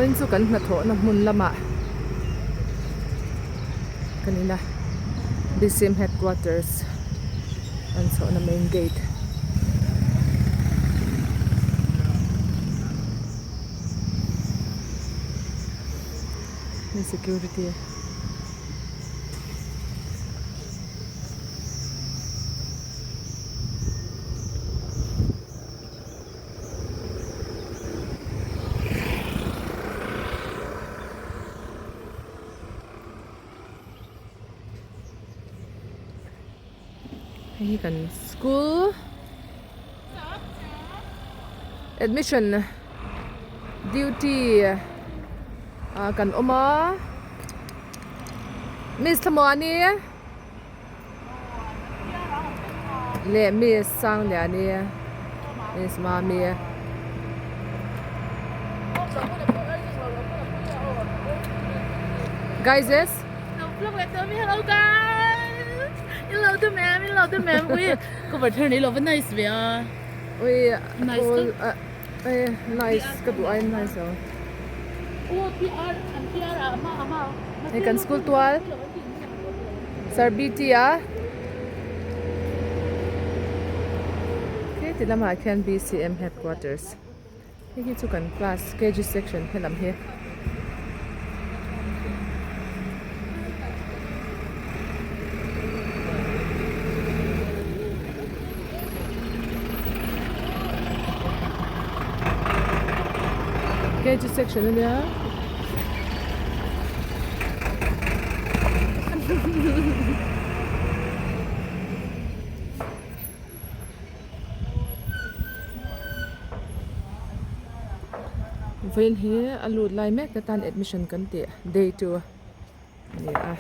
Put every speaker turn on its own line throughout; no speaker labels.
Vawiin chu kan hnathawhna hmun lamah kan in a BCM headquarters an chhohna main gate. Hei security. Hei hi kan school admission duty ah kan awm a miss Thlamuani leh miss Sangliani miss Mami. Guys yes.
Hello guys. Hello to ma'am. Hello to ma'am. Ui, cover thar nei lo va nice ve a.
Ui, nice. Eh, nice ka duh ai nice lo.
Oh, PR an PR a ama ama.
Hei kan school tual. Sir BT a. He ti lamah khian BCM headquarters. Hei hi chu kan class KG section helam hi. KG section a nia. Vawiin hi a lut lai mek te tan admission kan tih day two a ni a.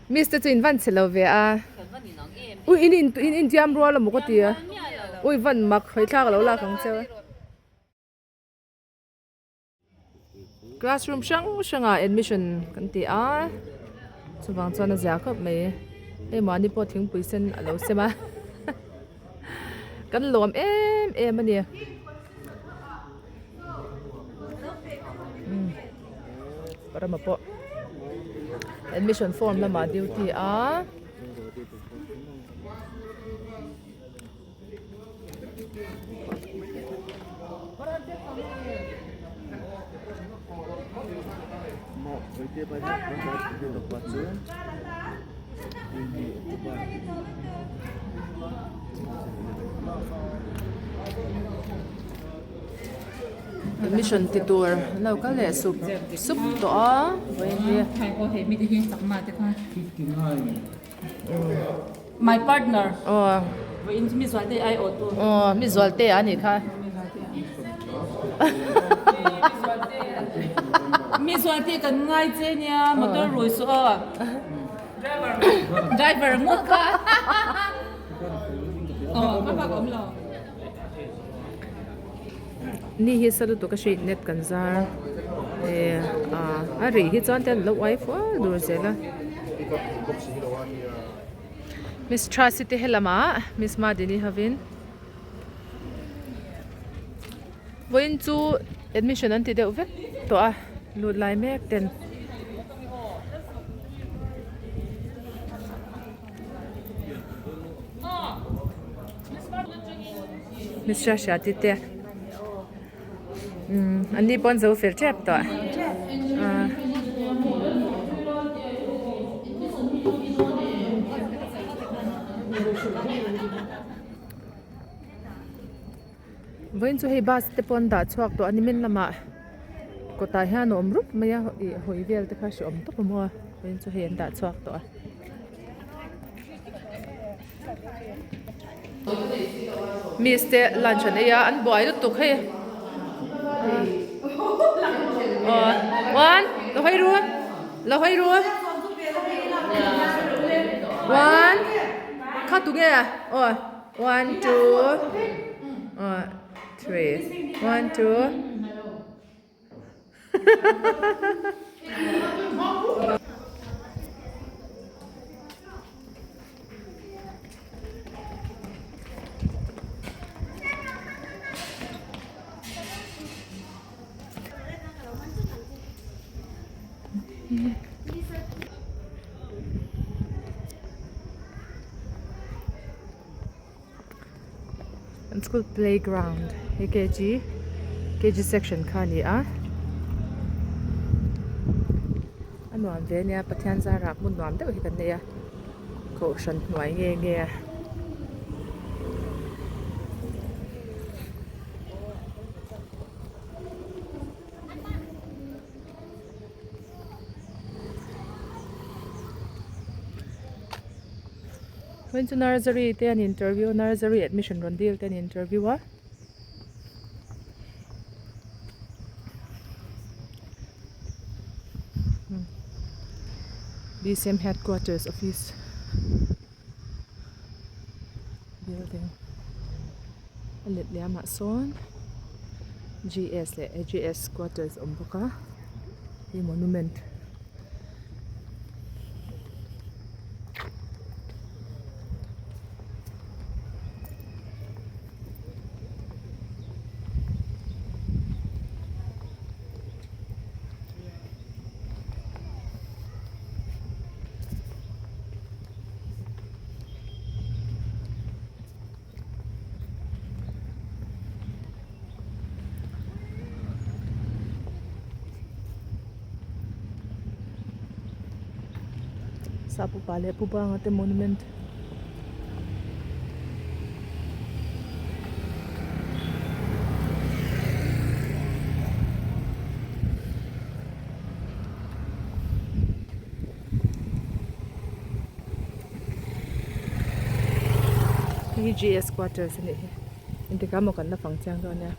Miss te chu in van chhe lo ve a ui in in intiam rual a maw ka ti a ui van mak hawi thlak a lo lak ang che. Classroom hrang hrangah admission kan ti a chuvang chuan a zia khawp mai hei mahni pawh thingpui sen a lo sem a kan lawm em em a ni parama pawh admission form lamah duty a. Admission ti tur an lo kal leh sup sup tawh a vawiin hi.
My partner. Aw. Vawiin chu mi zualte ai awh tu.
Aw, mi zualte a nih kha.
Mi zualte kan ngai che nia motor rui suh aw. Driver. Driver ngawt kha. Aw, ka bak awm lo.
Ni hi sa lutuk a hriat net kan zar eh a rih hi chuan te an lo uai fual dur zel a Miss Trasi te helamah Miss Madini hovin vawiin chu admission an ti deuh vek tawh a lut lai mek ten. Mishra Hriati te umm an ni pawh an zo fel tep tawh ah. Vawiin chu hei bus te pawh an dah chhuak tawh a nimin lamah kawtah hian a awm rup mai a ih hawi vel te kha hreawm tawp a maw a vawiin chu hei an dah chhuak tawh a. Miss te lunch an ei a an buai lutuk hei aw one lo hawi ru lo hawi ru one kha tunge aw one two aw three one two. An school playground hi kg kg section kha a ni a a nuam ve ania Pathian zarah hmun nuam deuh hi kan nei a kohhran hnuai nge nge a. Vawiin chu nursery te an interview a nursery admission rawn dil te an interview a. Bcm headquarters office building a let liam ah sawn G_S leh A_G_S quarters a awm bawk a hei monument. Sap upa leh pu banga te monument. Hei hi GS quarters a nih hi engtikah maw kan la fang chiang dawn nia.